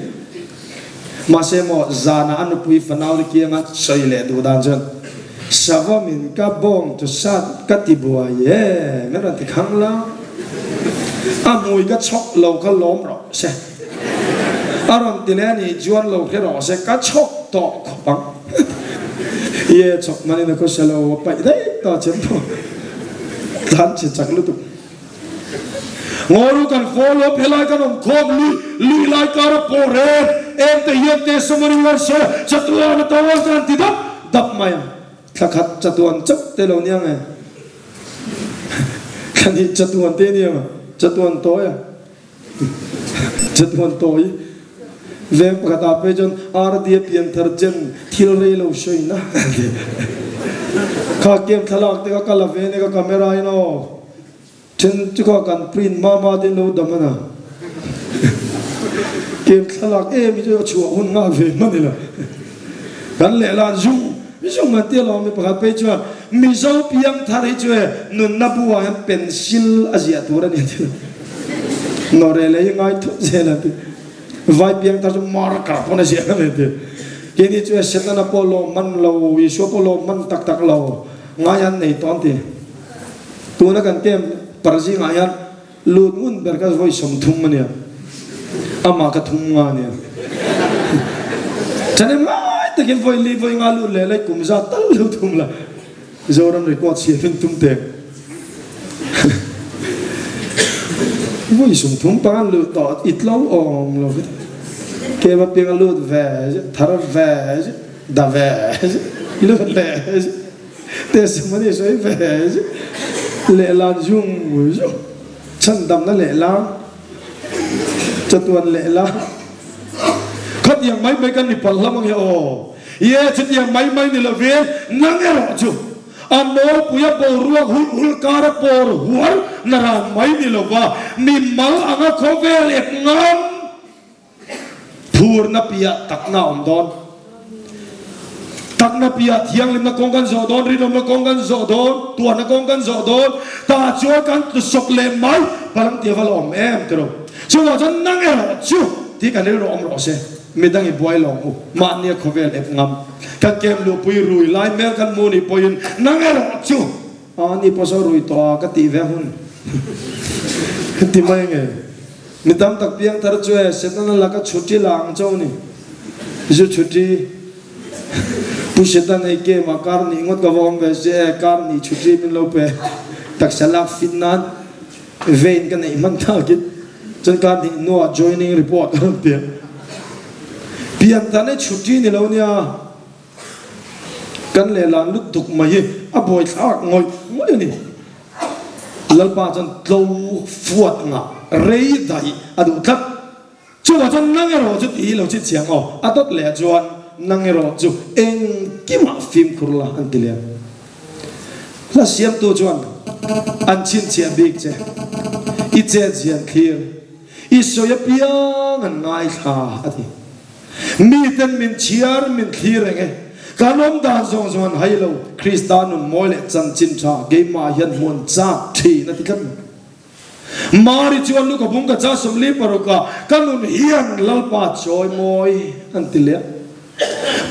Mahse maw zanah a nupui fanau te kianga sawi leh duh dan chuan Sava min ka bawng chu sat ka ti buai e, min rawn ti khang la, a hmui ka chhawk lo kha lawm rawh se. A rawn ti leh a nih chuan lo hre rawh se, ka chhawk tawh khawp ang. Ye chhawk hmanin a khawsa lo, a paih daih ta chem tawh. Tlan chhe chak lutuk. Ngaw kan follow up helai kan awm khawm lui lui lai kar a pawh reng em te hian testimony war sawi a chatuan a tawng kan ti dap dap mai a thla khat chatuan chauh te lo nia nge thla hnih chatuan te nia nge chatuan tawi a chatuan tawi veng pakhat ah phei chuan RD a pian thar chen thil rei lo sawi na kha kem thlalak te kha ka la ve nia ka camera in aw. Then chu kha kan print hma hma te lo dam a na. Kem thlalak em hi chu a chhuah hun nghak ve hman ila. Kan lehlan zung zung an tia lo mi pakhat phei chuan Mizo piang thar hi chu e nunna bu ah hian pencil a ziah tur a ni a ti lo. Nawreh leh hi ngai thut zel a ti. Vai piang thar chu marker pawn a ziah a ni a ti. Keini chu e Setana pawh lawm hman lo, Isua pawh lawm hman tak tak lo ngai an nei tawh an ti. Tuna kan camp par zingah hian lut ngun ber kha vawi 30 a nia, amah kha thum nga a nia. Thahnem ngai takin vawi li vawi nga lut leh lai kum za tal lo thum la, Zoram record siam in tum teh. Vawi 30 panga lut tawh i tlo awm lo vek. Camp apianga lut ve, thar ve, da ve, lut leh. Testimony sawi ve lehlan zung zung chhandamna lehlan chatuan lehlan khatiang mai mai kan ni palh hlawm ange aw ye chutiang mai mai ni lovin nang erawh chu a nawlpui a boruak hulh hulh kar a pawr huar na ran mai ni lova mi mal anga khawvel ep ngam Phurna piah takna a awm dawn. Takna piah thianghlimna kawng kan zawh dawn, rinawmna kawng kan zawh dawn, tuahna kawng kan zawh dawn. Tah chuan kan tlusawk leh mai palang tia va la awm em tiraw. Chuvang chuan nang erawh chu tih kan rilru awm rawh se. Midang i buai lo ang u. Mahnia khawvel ep ngam. Kan kem luhpui rui lai hmel kan hmu nih pawhin nang erawh chu a ni pawh saw rui tawh a ka tih ve hun ka ti mai nge. Mi tam tak piang thar chu e Setana laka chhuti la ang chauh ni. Zu chhuti. Pu Setan hei game ah kar nih ngawt ka va awm ve se e kar nih chhuti min lo pe. Taksa lak fit nan vein ka neih hman thakin chuan kar hnih hnuah joining report ka rawn piang. Pian tan e chhuti ni lo nia. Kan lehlan lutuk mai hi a buaithlak ngawih ngawih a ni. Lalpa chuan tlo fuat ngah rei daih a duh tlat. Chuvah chuan nang erawh chu tih lo chit chiang aw, a dawt leh chuan nang erawh chu engkimah fimkhur la an ti leh a. Hla siamtu chuan an chhinchhiah bik che, i chet zian thlir, i sawi apiang an ngaithla a ti. Miten min chhiar min thlir reng e. Kan awm dan zawng zawng an hai lo. Krista nun mawi leh chanchin tha keimah hian hmuan chak thin a ti tlat mai. Mari chuan Luka bung ka cha 46 ah ka nun hian Lalpa chawi mawi an ti leh a.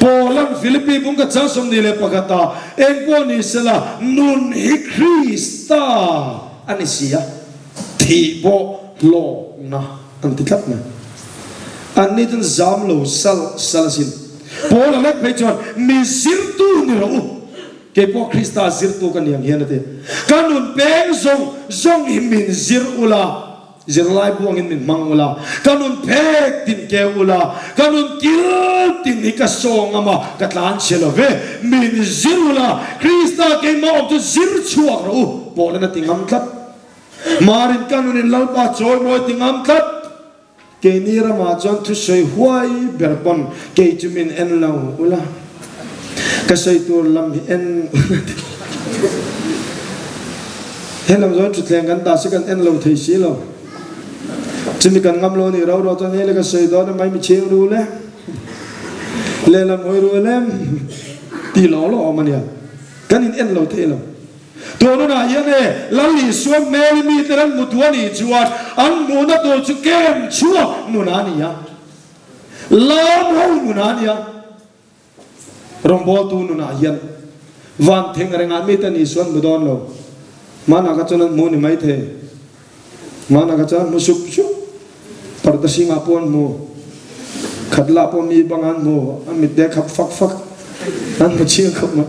Paulan Philippi bung ka cha 21 ah engpawh ni sela nun hi Krista a ni si a, thih pawh hlawkna an ti tlat mai. Anni chuan zam lo sal sal asin. Paula lek phei chuan, Mi zirtu ni rawh u, kei pawh Krista zirtu ka ni ang hian a ti. Ka nun peng zawng zawng hi min zir ula, zirlai buangin min hmang ula, ka nun phek tin keu ula, ka nun kil tin hi ka saw ngam a, ka tlan chhe lo ve. Min zir ula, Krista keimah awm chu zir chhuak rawh u, Paula'n a ti ngam tlat. Marin ka nunin Lalpa chawimawi ti ngam tlat. Keini ramah chuan thusawi huai ber pawn kei chu min en lo ula, ka sawi tur lam hi en ula ti. He lam zawn thutthleng kan dah si kan en lo thei si lo. Chumi kan ngam lo nih ro ro chuan hei le ka sawi dawn a mai mi chhing ru le, lehlam hawi ru lem ti lo lo awm a nia. Kan in en lo thei lo. Tununah hian e, Lal Isua hmel i mite an hmu duh a nih chuan an hmuhna tur chu kem chhuak nuna a ni a, lam ho nuna a ni a. Rawngbawltu nunah hian van theng rengah mite an Isua an hmu dawn lo. Hmanah kha chuan an hmu ni maithei. Hmanah kha chuan an hmu sup sup. Parda singah pawh an hmu. Khatlah pawh mi bangah an hmu. An mit te a khap fak fak. An hmu chiang khawp mai.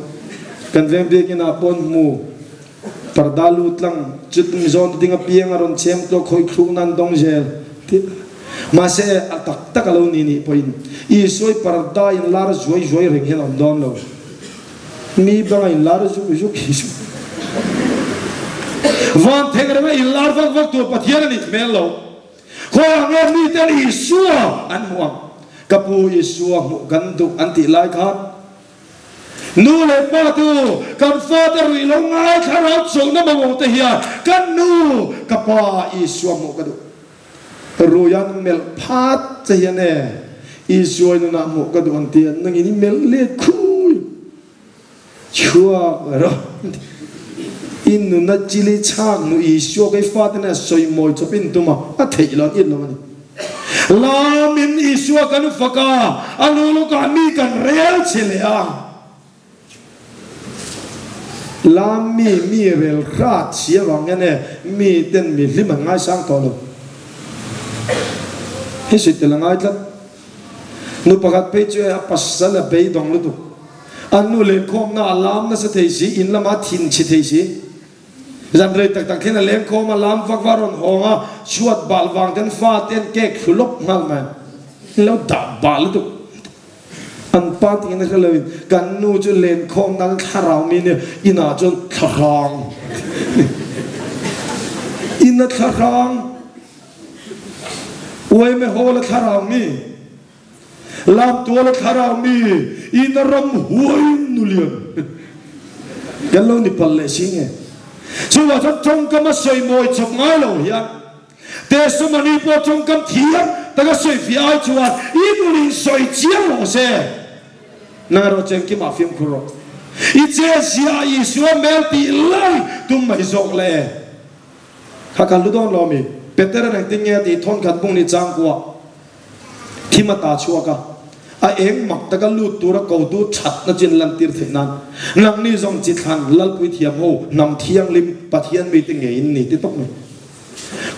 Kan veng biakinn ah pawh an hmu. Parda lu tlang cut mizawn ding apiang a rawn chem tawh khawih thluk nan dawng zel. Mahse a tak tak a lo ni nih pawhin Isua i parda in lar zuai zuai reng hian a awm dawn lo. Mi banga in lar zuk zuk hi chu van theng renga in lar vak vak tur Pathian a nih hmel lo. Khawiah nge miten Isua an hmuh ang? Ka pu Isua hmuh kan duh an tih lai khan nu leh pa tu kan fate ruih lo ngai thlarau chawlhna mamawh te hian kan nu ka pa Isua hmuh ka duh. Rui an melh phat che hian e, Isua nunah hmuh ka duh an ti a, nangin i melh let khui chhuak rawh an ti. I nuna chili chhak hmuh Isua kei fate nen sawi mawi chawp in tum a, a theih lo an it lo a ni. Lamin Isua kan fak a, a lu lawkah mi kan rel che leh a. Lam mi mi rel hrat si avang hian e mi ten mi hlim an ngaisang tawh lo. Hei sawi tel a ngai tlat. Nu pakhat phei chu e a pasal a beidawng lutuk. An nu lenkhawmna a lam nasa thei si, in lama a thin chhe thei si. Zan rei tak tak hian a lengkhawm a, lam vak va rawn hawng a, chhuat bal vang ten fa te an kek thlu lawk nghal mai. An lo dah bal lutuk. An pa tiin a hre loin kan nu chu lenkhawm nan thlarau mi nia inah chuan thlahrang ina thlahrang uaime hawl a thlarau mi lamtual a thlarau mi ina ram huai nulian kan lo ni pal leh si nge chuvah chuan tawngkam a sawi mawi chawp ngai lo hian Testimony pawh tawngkam thiam taka sawi fiah ai chuan i nun in sawi chiang rawh se. Nang erawh chengkim ah fimkhur rawh. I che zia ah Isua hmel tih lai tum mai zawk le. Kha kan lu dawn lo ami? Petera engtin nge a tih thawnkhat bung ni changkua thim a ta chhuak a, a eng mak taka lut tura kotu thatna chin lantir theih nan nangni zawng chi thlan Lalpui thiam ho hnam thianghlim Pathian mite ngeiin ni ti tawp mai.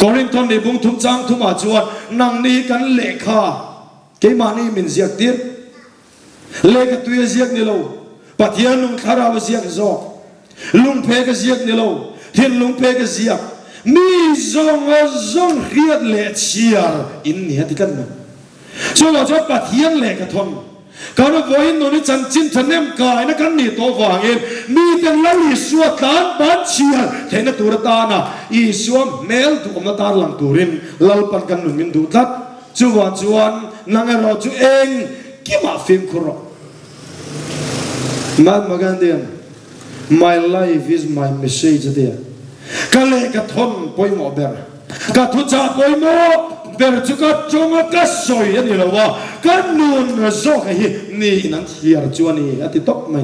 Korinthon nih bung thum chang thumah chuan nangni kan lehkha keimahni min ziak tir. Lehkha tui a ziak ni lo, Pathian lung thlarau a ziak zawk. Lungphek a ziak ni lo, thinlungphek a ziak. Mi zawng a zawng hriat leh chhiar in ni a ti tlat mai. Chuvang chuan Pathian lehkha thawn Kan vawiin nun hi chanchin thahnem kaina kan nih tawh vangin miten Lal Isua tlan ban chhiar theihna tur atana Isua hmel duhawmna tarlang turin Lalpan kan nun min duh tlat. Chuvang chuan nang erawh chu eng kimah fimkhur rawh. Mahatma Gandhi-a'n My life is my message a ti a, ka lehkha thawn pawimawh ber. Ka thuchah pawimawh ber chu ka tawnga ka sawi a ni lo a, ka nun zawk hi niin an thliar chu a ni a ti tawp mai.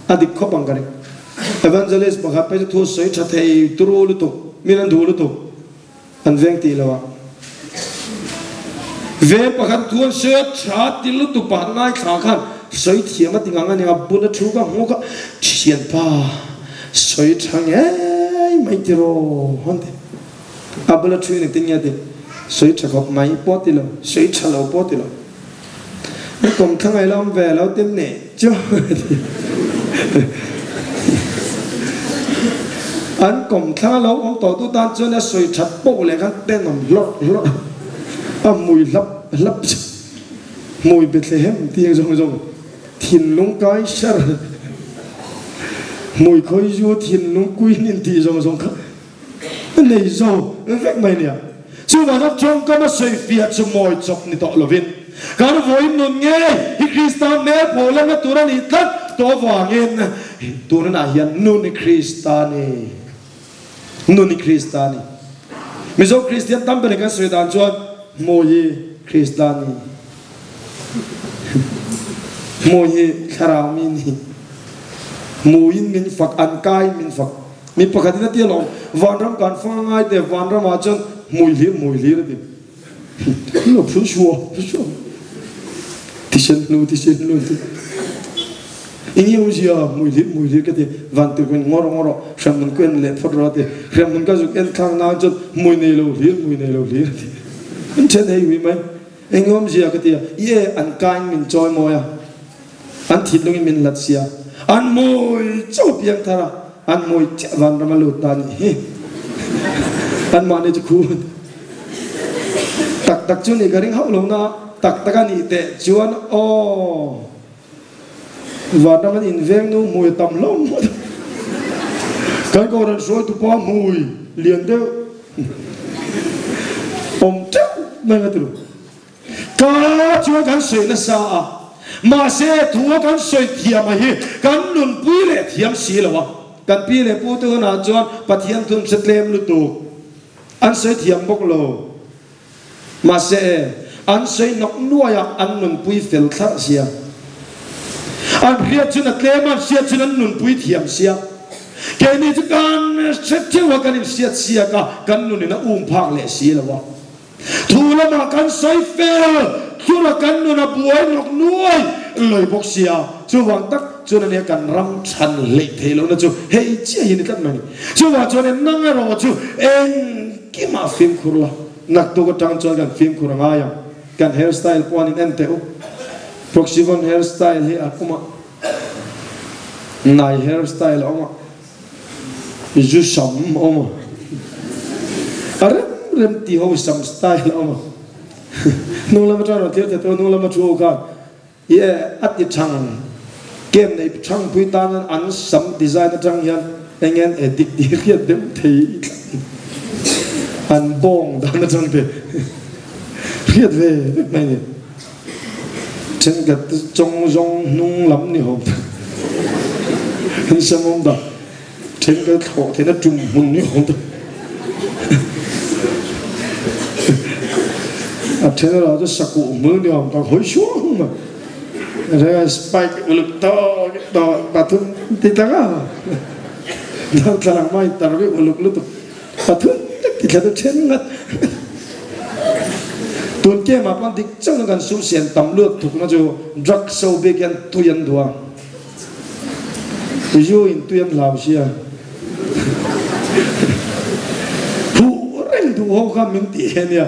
A dik khawp ang ka ring. Evangelist pakhat phei chu thu sawi tha thei turu lutuk, min an duh lutuk, an veng tih lo a. Veng pakhat thu an sawi a, tha ti lutuk pakhat ngaithla khan sawi thiam a ti ngang a nia, bula thu ka hmu kha, thianpa sawi tha ngei mai tiraw an ti. A bula thu in engtin nge a ti? Sawi tha khawp mai pawh ti lo, sawi tha lo pawh ti lo. Kum thla ngai lawm ve lo tin nih chu. An kum thla lo awm tawh tu tan chuan a sawi that poh leh khan tenawm hlawrh hlawrh a hmui hlap hlap hmui Bethlehem tih ang zawng zawng thinlung kai ser hmui khawi zu thinlung queen in tih zawng zawng kha a nei zo vek mai nia. Chuvanga tawngkam a sawifiah chu mawi chawp ni tawh lovin, kan vawiin nun ngei hi Krista hmel pho lamna tur a nih tlat tawh avangin tunah hian nun hi Krista ni, nun hi Krista ni. Mizo Kristian tam berin kan sawi dan chuan hmui hi Krista ni, hmui hi thlarau mi ni, hmuiin min fak, an kaiin min fak. Mi pakhatin a ti alawm, Vanram kan fang a ngai teh, vanramah chuan hmui hlir hmui hlir a ti. Lo phun suah suah. Thisen hnu thisen hnu ti. Eng nge zia hmui hlir hmui hlir ka ti. Van tur kuen ngawr ngawr rawh, hremhmun ku en leh phawt rawh a ti. Hremhmun ka zuk en thlak nan chuan hmui nei lo hlir hmui nei lo hlir a ti. An then hei hui mai. Eng nge awmzia ka ti a, i e an kain min chawi mawi a. An thinlungin min hlat sia. An mawi chauh piang thar a, an mawi chiah vanram a lut ta a nih hi. Anmahni chu khu tak tak chu nih ka ring hauh lo na, tak tak a nih teh chuan aw vanram an inveng nu hmui a tam hlawm ngawt a. Kan Kohhran hruaitupa hmui lian deuh awm teuh mai a ti lo. Ka chuan kan sawi nasa a, mahse thu a kan sawi thiam a hi kan nunpui leh thiam si lo a. Kan pi leh pu te hunah chuan Pathian thun hre tlem lutuk an sawi thiam bawk lo. Mahse an sawi nawk nuai a, an nunpui fel thlarh sia. An hriat chun a tlem a, an hriat chun an nunpui thiam sia. Keini chu kan hre theuh a, kan inhriat siak a, kan nunin a um phak leh si lo a. Thu lamah kan sawi fel, tlura kan nun a buai nawk nuai lawi bawk sia, chuvang tak chuan ania kan ram chhan hleih theih lohna chu hei chiah hi ni tlat mai ni. Chuvang chuan eng nang erawh chu engkimah fimkhur la, naktuk atang chuan kan fimkhur a ngai ang. Kan hair style pawh an in en teh u. Proxivon hair style hi a awm a, nai hair style a awm a. Zu sam awm a, a rem rem ti ho sam style a awm a, hnung lama tan rawn thlir thei tawh hnung lama thu ho khan i e a ti thang kem nei thang pui tan an sam design atang hian eng nge an edit tih hriat deuh thei i tlat an bawng dan atang te hriat ve vek mai ni. Thenkhat te chawng zawng hnung lam ni awm tak an sam awm dah thenkhat thlawh theihna tum hmun ni awm tak a then erawh chu sakuh hmul ni awm tak hawi suang mai a then a spike uluk tawk tawk pathum ti tak a darthlalang hma in tar vek uluk lutuk. Pathum tak ti thla deuh then ngat. Tun kem ah pawn dik chauh na kan sum siam tam luat thuk na chu drug so bik hian tui an duh a. Zu in tui an hlau sia. Huh reng duh ho kha min tih hi ania.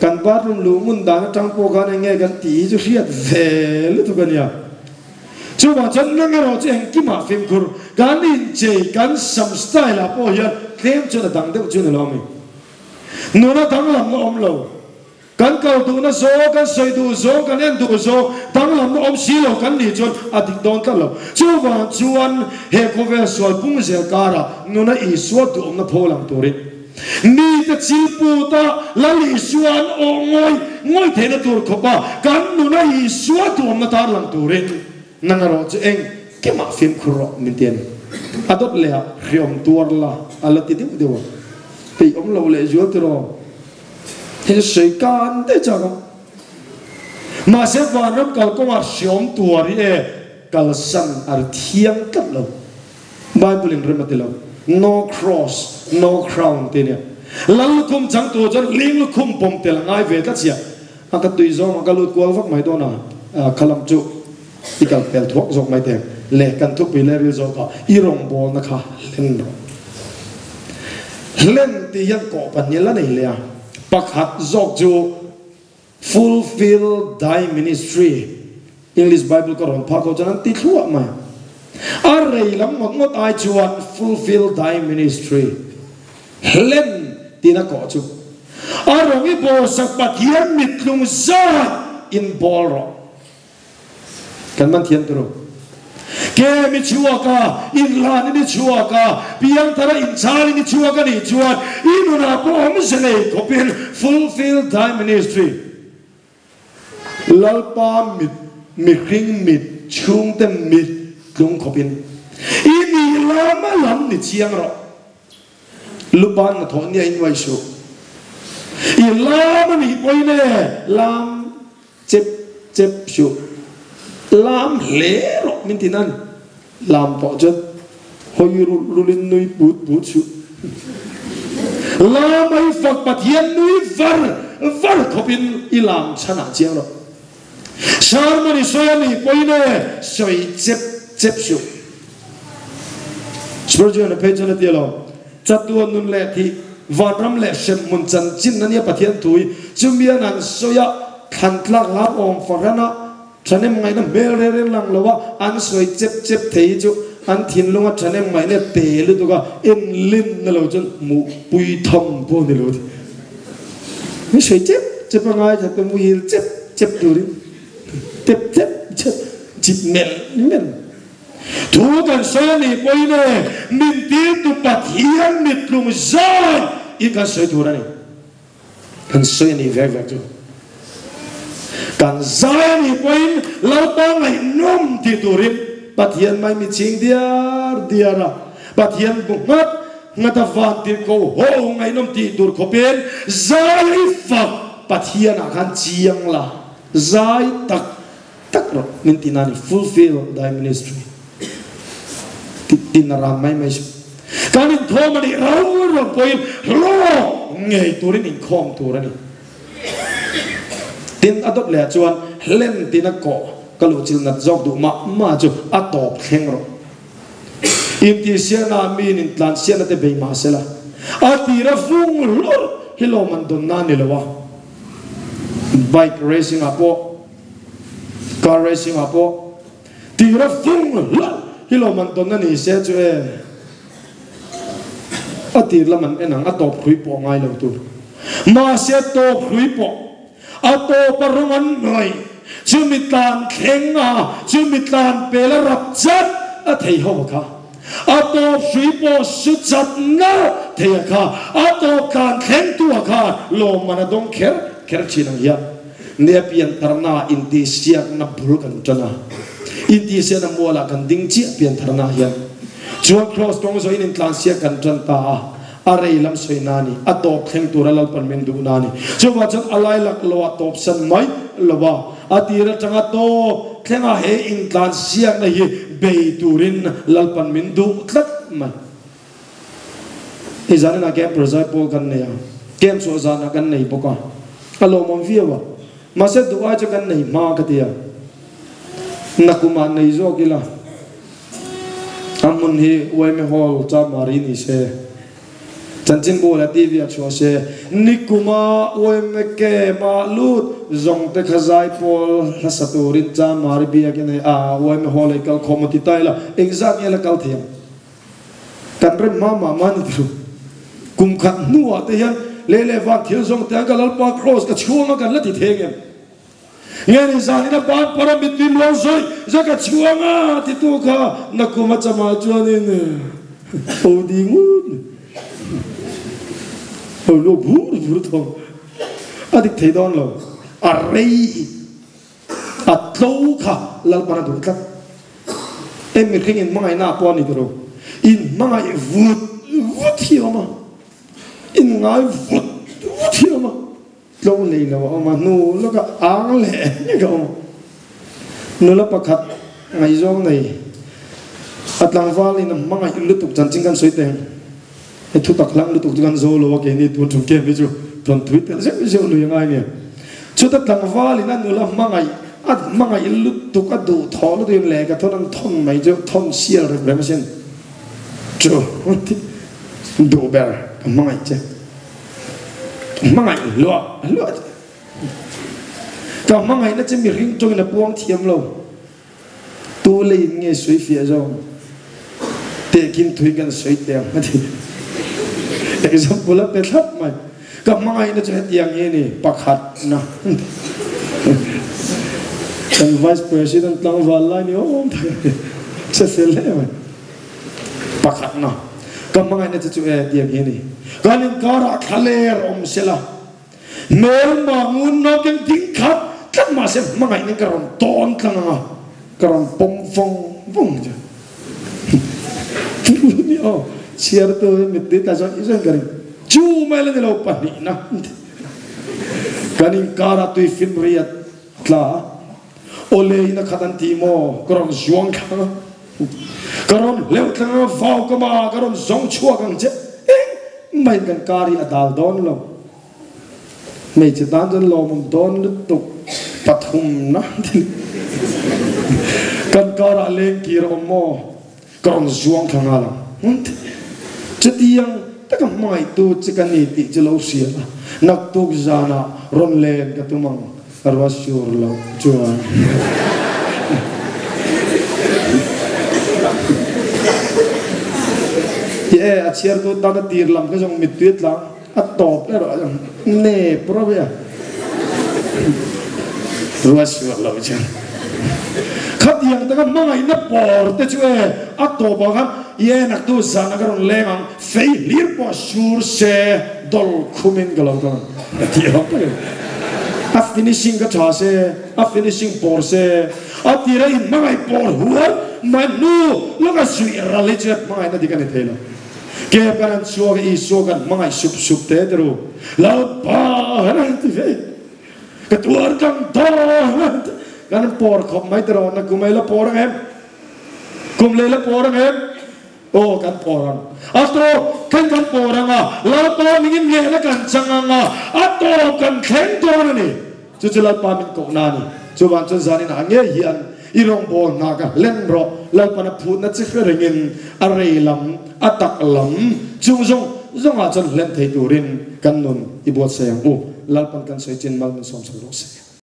Kan bathroom luh ngun dan atang pawh khan eng nge kan tih hi chu hriat ve lutuk ania. Chuvang chuan nang erawh chu engkimah fimkhur, kan inchei, kan sam style ah pawh hian tlem chuan a dang deuh chu ni lo a mi. Nuna danglamna awm lo, kan kal duhna zawng, kan sawi duh zawng, kan en duh zawng danglamna awm si lo kan nih chuan a dik dawn tlat lo. Chuvang chuan he khawvel sual pung zel karah nuna Isua duhawmna pho lang turin mite chilputa Lal Isua an awh ngawih ngawih theihna tur khawpa kan nuna Isua duhawmna tar lang turin nang erawh chu eng kemah fimkhur rawh min ti a ni. A dawt leh ah hriawm tuar la a la ti deuh deuh a, peih awm lo leh zual tiraw hei chu sawi kan daih chak a. Mahse vanram kalkawngah hriawm tuar hi e kalsan a ri thiang tlat lo. Bible in rem a ti lo. No cross, no crown tih a nia. Lal lukhum chang tur chuan ling lukhum pawm tel a ngai ve tlat sia. A ka tui zawng a ka lut kual vak mai dawn a, kha lam chu i kal pel thuak zawk mai teh le kan thupui leh ril zawk a i rawngbawlna kha hlen rawh. Hlen tih hian kawh pahnih la nei leh a, pakhat zawk chu. Fulfill thy ministry, English Bible ka rawn phak ho chuan an ti thluah mai. A rei lam ngawt ngawt ai chuan fulfill thy ministry, hlen tiin a kawh chu. A rawng i bawlsak Pathian mittlung zat in bawl rawh. Kan man thiam tur u. Ke mi chhuak a, inhlan in i chhuak a, piangthara inchhal in i chhuak a nih chuan i nunah pawh awmze nei khawpin fulfill thy ministry. Lalpa mit, mihring mit, chhungte mit tlung khawpin i nih lama lam ni chiang rawh. Luban na thawh nia in ngaihsuh. I lam a nih pawhin e, lam Chep chep suh. Lam hle rawh min ti nan. Lam tawh chuan hawi rulh rulh in nui put put suh. Lam ai fak Pathian nui var var khawp in i lam chhan ah chiang rawh. Sermon i sawi a nih pawhin e sawi chep chep suh. Spurgeon a phei chuan a ti alawm. Chatuan nun leh thih, vanram leh hremhmun chanchin a nia Pathian thu hi chumi an han sawi a, thlan tlak lam awm fahran a, thahnem ngaihna hmel reng reng lang lo a, an sawi chep chep thei hi chu an thinlunga thahnem ngaihna te lutuk a, enlin na lo chuan hmuh pui tham pawh a ni lo ti. Mi sawi chep chep a ngaithla te muhil chep chep turin tep chep chep chip melh melh. Thu kan sawi a nih pawhin e, min tirtu Pathian mittlung zai in kan sawi tur a ni. Kan sawi a nih vek vek chu. Kan zai a nih pawhin Lalpa ngaihnawm ti turin Pathian mai mi ching diar diar a, Pathian bu nghat nghat a van tirhko ho ngaihnawm tih tur khawpin zai a i fak Pathian ah khan chiang la zai tak Tak rawh min ti na ni fulfill thy ministry ti tin a ram mai mai su. Kan inkhawm a nih rau rau pawhin hlawk ngei turin inkhawm tur a ni. Tin a dawt leh ah chuan hlen tin a kawh ka luhchilh nat zawk duh mah mah chu a tawp thleng rawh. Intihsiakna ah miin intlansiakna te bei mah sela a tira vung hlur hi lawm an dawn na a ni lo a. Bike racing ah pawh Car racing ah pawh tira fung hlauh hi lo man tawn a ni se chu e a tir lam an en ang a tawp hrui pawh ngai lo tur. Mahse tawp hrui pawh a tawp a rawng an hnawih chumi tlan thleng a chumi tlan pel a rap chat a thei ho a kha a tawp hrui pawh su chat nalh thei a kha a tawp tlan thleng tu a kha lawmman a dawng kher kher thin ang hian. Nia piantharna intihsiakna bul kan tan a, intihsiakna mualah kan ding chiah piantharna hian. Chuan Kraws kawng zawhin intlansiak kan tan ta a, a rei lam sawi na ni, a tawp thleng tura Lalpan min duh na ni. Chuvang chuan a lai lak lo a tawp san mai lo a, a tir atanga tawp thlenga he intlansiakna hi bei turin Lalpan min duh tlat mai. Hei zaninah camp rizai pawl kan nei a, camp chhuah zanah kan nei bawk a, a lawmawm viau a, mahse duh ai chu kan nei hma ka ti a, nakumah nei zawk ila, a hmun hi Uaime Hall Chamari ni se, chanchinbu leh TV ah chhuah se, nikuma Uaime camp ah lut zawng te kha zai pawl hlasa turin Chamari biakin hei a Uaime Hall ei kal khawm a ti ta ila, engzat nge la kal thei ang? Kan rem hma mah mah ni tih kum khat hnuah te hian lei leh van thil zawng te an ka Lalpa Kraws ka chhuang a kan la ti theng em? Nge ni zanin a ban para mittui luang zawih zawih ka chhuang a titu kha nakum a chamah chuanin ho di ngut ho lu bur bur thawng a dik thei dawn lo a rei A tlo kha Lalpan a duh tlat. Em mihring in hmangaihna ah pawh a ni tawh lo. In hmangaih vut vut hi a awm a, in ngai vut vut hi a awm a, tlo nei lo a awm a, hnu lawkah ang leh nek a awm a. Nula pakhat ngaihzawng nei a tlangval in a hmangaih lutuk chanchin kan sawi teng. He thutak hlang lutuk chu kan zo lo a, keini tun tum kem hi chu thawnthui tel zeuh zeuh lui a ngai nia. Chuta tlangval in a nula hmangaih a hmangaih lutuk a duh thawh lutuk in lehkha thawn an thawn mai chu thawn sial rem rem asin. Chu duh ber ka hmangaih che. Hmangaih hluah hluah che. Ka hmangaihna che mihring tawngin a puang thiam lo. Tu leiin nge sawi fiah zawng? Tehkhin thuin kan sawi teh ang a ti. Example a pe thlap mai. Ka hmangaihna chu hetiang hi a ni, pakhatna. Kan Vice President tlangval lai ni awm tak a ni. Che fel hle mai. Pakhatna. Ka hmangaihna che chu e hetiang hi a ni. Kan inkarah thlaler awm sela. Hmelma ngun nakin ding khat tlat mahse hmangaihna ka rawn tawn tlang ang a, ka rawn pawm vawng vawng ang che. Ni aw, chhiartu hi mittui tla zawih zawih ka ring. Chu mai la ni lo pahnihna kan inkarah tui finriat tla a, awle in a khat an ti maw, ka rawn zuang thlang a, ka rawn hleuh tlang ang a, vau ka ma, ka rawn zawng chhuak ang che. Engmah in kan kar hi a dal dawn lo. Hmeichhe tan chuan lawmawm dawn lutuk pathumna kan karah lengkir a awm maw? Ka rawn zuang thla nghal ang. Chutiang taka hmangaihtu che ka ni tih chu lo hria a, naktuk zanah rawn len ka tum ang, ka ruat sur loh chuan. Ti e, a chhiartu tan a tir lam kha zawng mittui a tlang. A tawp erawh a nep reuh e. Ruat sual lo chuan khatiang taka hmangaihna pawr te chu e a tawp ah khan i e naktu zan a ka rawn leng ang fei hlir pawh sur se dawl khum in ka lo ka rawn ka ti awm tak e. A finishing ka tha se a finishing pawr se a tira in hmangaih pawr hual mai hnu lawka zuih ral hi chu hmangaihna dik a ni thei lo. Ke kan an chhuak i Isua kan hmangaih sup sup te ti ru. Lalpa han ti ve. Ka tuar kang dawn. Kan por khawp mai ti rawh na kum ei la por ang em? Kum lei la por ang em? Aw kan por ang. A tawp thleng kan por ang a, Lalpa mingin nehna kan chang ang a, a tawp kan thleng dawn a ni. Chu chu Lalpa min kohna a ni. Chuvang chuan zanin ah ngei hian i rawngbâwl hna ka hlen rawh. Lalpan a phutna chi hre rengin a rei lam, a tak lam chung zawng zawngah chuan hlen thei turin kan nun i buatsaih ang u. Lalpan kan sawi chin mal min sawmsak rawh se.